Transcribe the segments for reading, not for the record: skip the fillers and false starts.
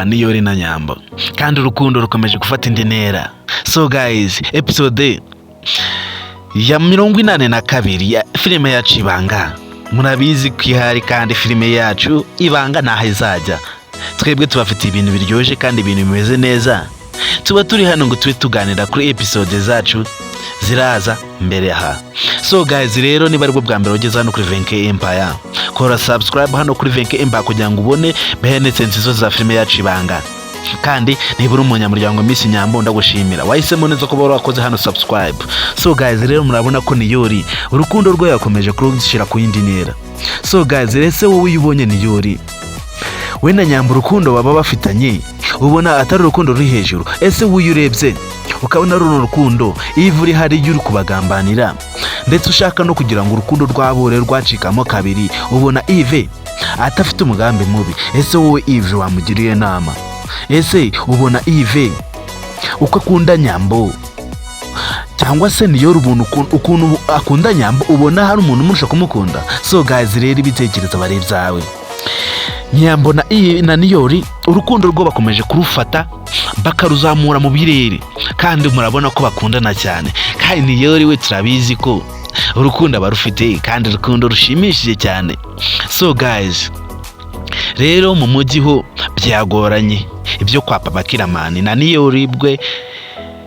Niyori na Nyambo, kandi urukundo rukomeje gufata indi ntera. So guys, episode ya 82 ya filime yacu Ibanga, murabizi ko ihari, kandi filime yacu Ibanga ntaho izajya. Twebwe tubafitiye ibintu biryoshye kandi ibintu bimeze neza. Tuba turi hano ngo tube tuganira kuri episode zacu ziraza mbere aha. So guys, rero niba aribwo bwa mbere ugeze hano kuri Venke Empire, kora subscribe hano kuri Venke Empire kugira ngo ubone behind the scenes zose za filime yacu Ibanga. Kandi niba uri umunyamuryango Miss Nyambo, ndagushimira, wahisemo neza kuba warakoze hano subscribe. So guys, rero murabona ko Niyori urukundo rwe yakomeje kurushyira ku yindi ntera. So guys, ese wowe iyo ubonye Niyori we na Nyambo, urukundo baba bafitanye ubona atari urukundo ruri hejuru? Ese wowe iyo urebye ukabona runo rukundo, iyo uri hariya uri kubagambanira, ndetse ushaka no kugira ngo urukundo rwabo rero rwacikamo kabiri, ubona Yves atafite umugambi mubi? Ese wowe Yves wamugiriye inama? Ese ubona Yves uko akunda Nyambo, cyangwa se Niyori ubuntu ukuntu akunda Nyambo, ubona hari umuntu umurusha kumukunda? So guys, rero ibitekerezo aba ari ibyawe. Nyambo na Niyori urukundo rwo bakomeje kurufata bakaruzamura mu birere, kandi murabona ko bakundana cyane. Kandi Niyori we turabizi ko urukundo aba rufite, kandi urukundo rushimishije cyane. So guys, rero mu mujyi ho byagoranye ibyo kwa Papa Kiramani na Niyori bwe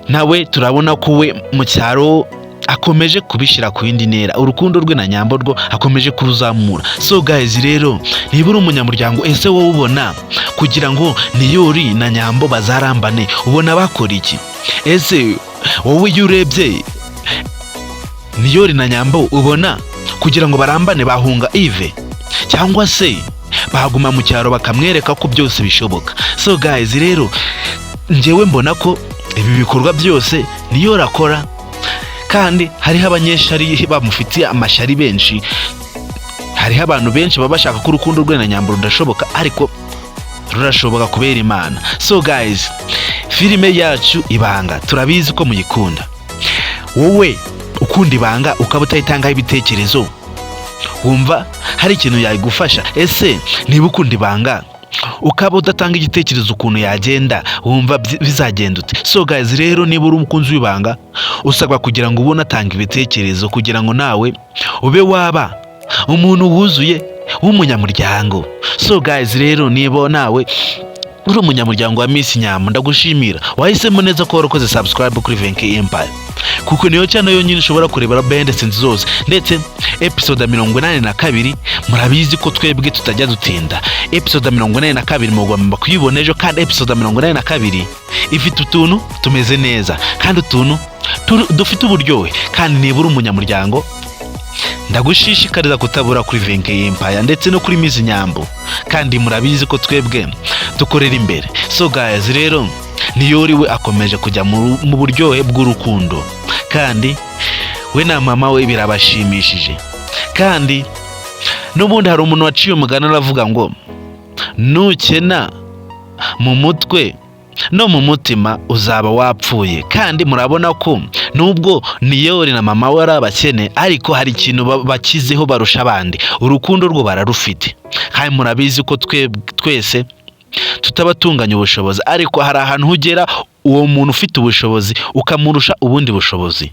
nawe turabona ko we mu cyaro akomeje kubishyira ku yindi ntera. Urukundo rwe na Nyambo rwo akomeje kuruzamura. So guys, rero niba uri umunyamuryango, ese wowe ubona kugira ngo Niyori na Nyambo bazarambane, ubona bakora iki? Ese wowe iyo urebye Niyori na Nyambo, ubona kugira ngo barambane bahunga Yves, cyangwa se baguma mu cyaro bakamwereka ko byose bishoboka? So guys, rero njyewe mbona ko ibi bikorwa byose niyo rakora, kandi hariho abanyeshyari bamufitiye amashyari benshi, hariho abantu benshi baba bashaka ko urukundo rwe na Nyambo rudashoboka, ariko rurashoboka kubera Imana. So guys, filime yacu Ibanga turabizi ko muyikunda. Wowe ukunda Ibanga ukaba utayitangaho ibitekerezo, wumva hari ikintu yayigufasha? Ese niba ukunda Ibanga ukaba udatanga igitekerezo ukuntu yagenda, wumva bizagenda ute? So guys, rero niba uri umukunzi w'Ibanga, usabwa kugira ngo ubone atanga ibitekerezo kugira ngo nawe ube waba umuntu wuzuye w'umunyamuryango. So guys, rero niba nawe uri umunyamuryango wa Miss Nyambo, ndagushimira, wahisemo neza ko warakoze subscribe kuri Venke Empire, kuko niyo channel yonyine ushobora kurebera behind the scenes zose, ndetse episode ya 82. Murabizi ko twebwe tutajya dutinda. Episode ya 82 mugomba kuyibona ejo, kandi episode ya 82 ifite utuntu tumeze neza kandi utuntu dufite uburyohe. Kandi niba uri umunyamuryango, ndagushishikariza kutabura kuri Venke Empire ndetse no kuri Miss Nyambo, kandi murabizi ko twebwe dukorera imbere. So guys, rero Niyori we akomeje kujya mu buryohe bw'urukundo, kandi we na mama we birabashimishije. Kandi n'ubundi hari umuntu waciye umugani aravuga ngo nukena mu mutwe no mu mutima uzaba wapfuye. Kandi murabona ko nubwo Niyori na mama we ari abakene, ariko hari ikintu bakizeho barusha abandi: urukundo rwo bararufite. Kandi murabizi ko twese tutaba tunganya ubushobozi, ariko hari ahantu ugera uwo muntu ufite ubushobozi ukamurusha ubundi bushobozi.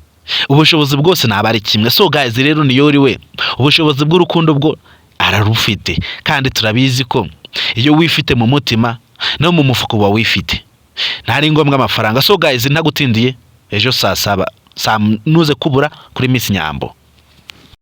Ubushobozi bwose ntabwo ari kimwe. So guys, rero Niyori we ubushobozi bw'urukundo bwo ararufite, kandi turabizi ko iyo wifite mu mutima no mu mufuka uba wifite, ntari ngombwa amafaranga. So guys, ntagutindiye, ejo saa 7 saa nuze kubura kuri Miss Nyambo.